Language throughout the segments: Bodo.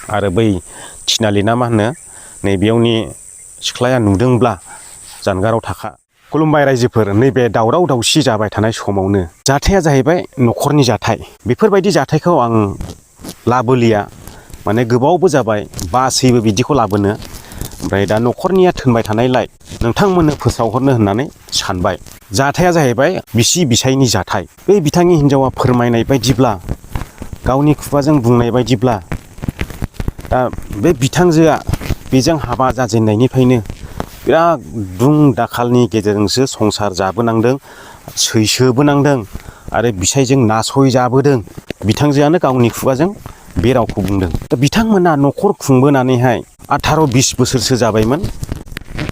आरो बै थिनालि ना मा होनो नैबेयावनि सिख्लाया नुदोंब्ला जानगाराव थाखा। खुलुमबाय रायजोफोर, नैबे दावराव दावसि जाबाय थानाय समावनो जाथाया जाहैबाय न'खरनि जाथाय। बेफोरबायदि जाथायखौ आं लाबोलिया, माने गोबावबो जाबाय बासैबो बिदिखौ लाबोनो। ओमफ्राय दा न'खरनिया थोनबाय थानायलाय नोंथांमोननो फोसावहरनो होननानै सानबाय। जाथाया जाहैबाय बिसि बिसायनि जाथाय। बे बिथांनि हिनजावा फोरमायनाय बायदिब्ला, गावनि खुगाजों बुंनाय बायदिब्ला, दा बे बिथांजोआ बेजों हाबा जाजेननायनिफ्रायनो बिराद दुं दाखालनि गेजेरजोंसो संसार जाबोनांदों, सैसोबोनांदों आरो बिसायजों नासयजाबोदों। बिथांजोआनो गावनि खुगाजों बे रावखौ बुंदों। दा बिथांमोना न'खर खुंबोनानैहाय 18-20 बोसोरसो जाबायमोन।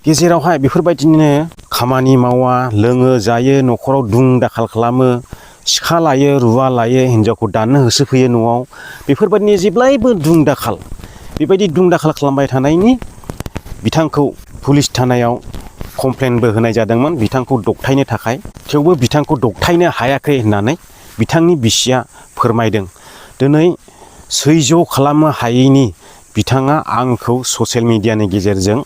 गेजेरावहाय बेफोरबायदिनो खामानि मावा, लोङो जायो, न'खराव दुं दाखाल खालामो, सिखा लायो, रुवा लायो, हिनजावखौ दाननो होसोफैयो न'आव। बेफोरबायदिनो जेब्लायबो दुं दाखाल। बेबायदि दुं दाखाल खालामबाय थानायनि बिथांखौ पुलिस थानायाव कमप्लेनबो होनाय जादोंमोन बिथांखौ दबथायनो थाखाय। थेवबो बिथांखौ दबथायनो हायाखै होननानै बिथांनि बिसिया फोरमायदों। दिनै सैज्य खालामनो हायैनि बिथाङा आंखौ ससियेल मिडियानि गेजेरजों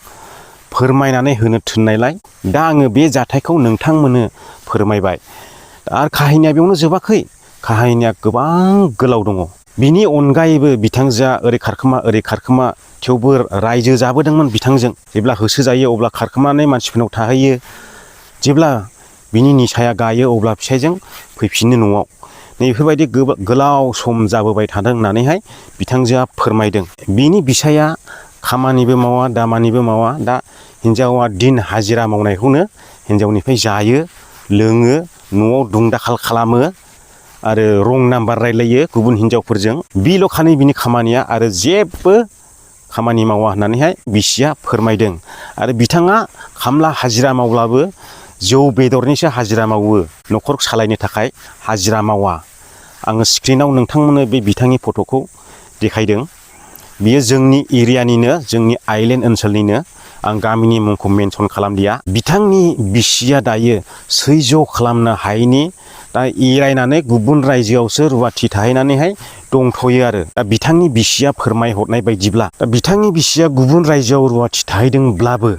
फोरमायनानै होनो थिननायलाय दा आङो बे जाथायखौ नोंथांमोननो फोरमायबाय। आरो काहिनिया बेयावनो जोबाखै, काहिनिया गोबां गोलाव दङ। बिनि अनगायैबो बिथांजोआ ओरै खारखोमा थेवबो रायजो जाबोदोंमोन बिथांजों। जेब्ला होसोजायो अब्ला खारखोमानानै मानसिफोरनाव थाहैयो। जेब्ला बिनि निसाया गायो अब्ला फिसायजों फैफिनो न'आव। नैबेफोरबायदि गोलाव सम जाबोबाय थादों होननानैहाय बिथांजोआ फोरमायदों। बिनि बिसाया खामानिबो मावा, दामानिबो मावा। दा हिनजावा दिन हाजिरा मावनायखौनो हिनजावनिफ्राय जायो, लोङो, न'आव दुं दाखाल खालामो आरो रं नाम्बार रायलायो गुबुन हिनजावफोरजों। बेल'खानि बिनि खामानिया, आरो जेबो खामानि मावा होननानैहाय बिसिया फोरमायदों। आरो बिथाङा खामला हाजिरा मावब्लाबो जौ बेदरनिसो हाजिरा मावो, न'खर सालायनो थाखाय हाजिरा मावा। आङो स्क्रिनाव नोंथांमोननो बे बिथांनि फट'खौ देखायदों। बियो जोंनि एरियानिनो, जोंनि आइलेण्ड ओनसोलनिनो। आं गामिनि मुंखौ मेनसन खालामदिया। बिथांनि बिसिया दायो सैज्य खालामनो हायैनि दा एरायनानै गुबुन रायजोआवसो रुवाथि थाहैनानैहाय दंथ'यो आरो। दा बिथांनि बिसिया फोरमायहरनाय बायदिब्ला, दा बिथांनि बिसिया गुबुन रायजोआव रुवाथि थाहैदोंब्लाबो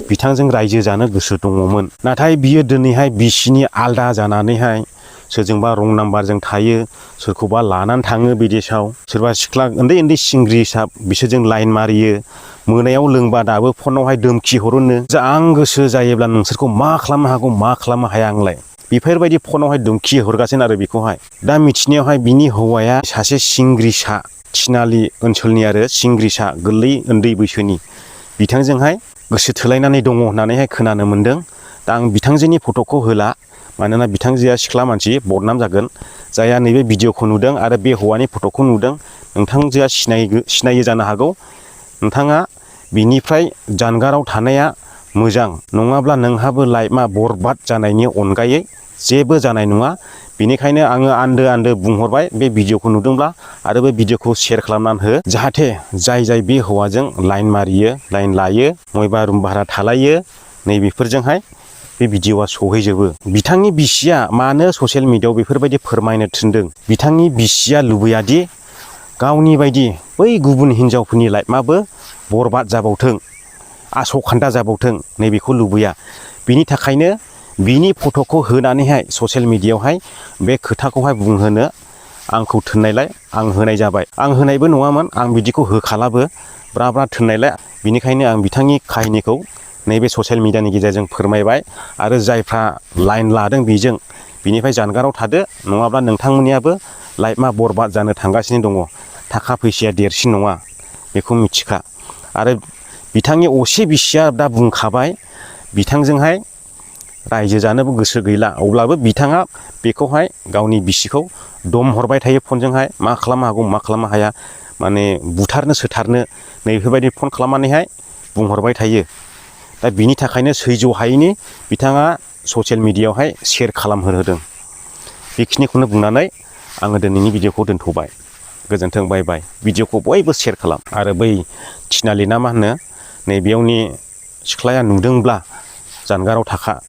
बिथांजों रायजो जानो गोसो दङमोन। नाथाय बियो दिनैहाय बिसिनि आलदा जानानैहाय सोरजोंबा रं नाम्बारजों थायो, सोरखौबा लानानै थाङो बिदेशआव, सोरबा सिख्ला उन्दै सिंग्रिसा बिसोरजों लाइन मारियो। मोनायाव लोंबा दाबो फनावहाय धोमखि हरोनो, आं गोसो जायोब्ला नोंसोरखौ मा खालामनो हागौ मा खालामनो हाया आंलाय। बेफोरबायदि फनावहाय धोमखि हरगासिनो आरो बेखौहाय। दा मिथिनायावहाय बिनि हौवाया सासे सिंग्रिसा, थिनालि ओनसोलनि आरो सिंग्रिसा, गोरलै उन्दै बैसोनि। बिथांजोंहाय गोसो थोलायनानै दङ होननानैहाय खोनानो मोन्दों। दा आं बिथांजोनि फट'खौ होला, मानोना बिथांजोआ सिख्ला मानसि बदनाम जागोन। जायहा नैबे भिडिअ'खौ नुदों आरो बे हौवानि फट'खौ नुदों, नोंथांजोआ सिनायो जानो हागौ। नोंथाङा बिनिफ्राय जानगाराव थानाया मोजां, नङाब्ला नोंहाबो लाइफआ बरबाद जानायनि अनगायै जेबो जानाय नङा। बेनिखायनो आङो आन्दो बुंहरबाय, बे भिडिअ'खौ नुदोंब्ला आरो बे भिडिअ'खौ शेयार खालामनानै हो, जाहाथे जाय बे हौवाजों लाइन मारियो, लाइन लायो, मयबा रुम भारा थालायो, नैबेफोरजोंहाय बे भिडिअ'आ सहैजोबो। बिथांनि बिसिया मानो ससियेल मिडियाआव बेफोरबायदि फोरमायनो थिनदों? बिथांनि बिसिया लुबैयादि गावनि बायदि बै गुबुन हिनजावफोरनि लाइफआबो बरबाद जाबावथों, आसखान्दा जाबावथों, नैबेखौ लुबैया। बिनि थाखायनो बिनि फट'खौ होनानैहाय ससियेल मिडियाआवहाय बे खोथाखौहाय बुंहोनो आंखौ थिननायलाय आं होनाय जाबाय। आं होनायबो नङामोन, आं बिदिखौ होखालाबो, ब्रा थिननायलाय। बिनिखायनो आं बिथांनि काहिनिखौ नैबे ससियेल मिडियानि गेजेरजों फोरमायबाय। आरो जायफ्रा लाइन लादों बिनिफ्राय जानगाराव थादो, नङाब्ला नोंथांमोननियाबो लाइफआ बरबाद जानो थांगासिनो दङ। थाखा फैसाया देरसिन नङा, बेखौ मिथिखा। आरो बिथांनि असे बिसिया दा बुंखाबाय बिथांजोंहाय रायजो जानोबो गोसो गैला। अब्लाबो बिथाङा बेखौहाय गावनि बिसिखौ दम हरबाय थायो फनजोंहाय, मा खालामनो हागौ मा खालामनो हाया, माने बुथारनो सोथारनो नैबेफोरबायदि फन खालामनानैहाय बुंहरबाय थायो। दा बिनि थाखायनो सैज्य हायैनि बिथाङा ससियेल मिडियाआवहाय शेयार खालामहोदों। बेखिनिखौनो बुंनानै आङो दिनैनि भिडिअ'खौ दोनथ'बाय। गोजोन्थों, बाय बाय। भिडिअ'खौ बयबो शेयार खालाम। आरो बै थिनालि ना मा होनो नैबेयावनि सिख्लाया नुदोंब्ला जानगाराव थाखा।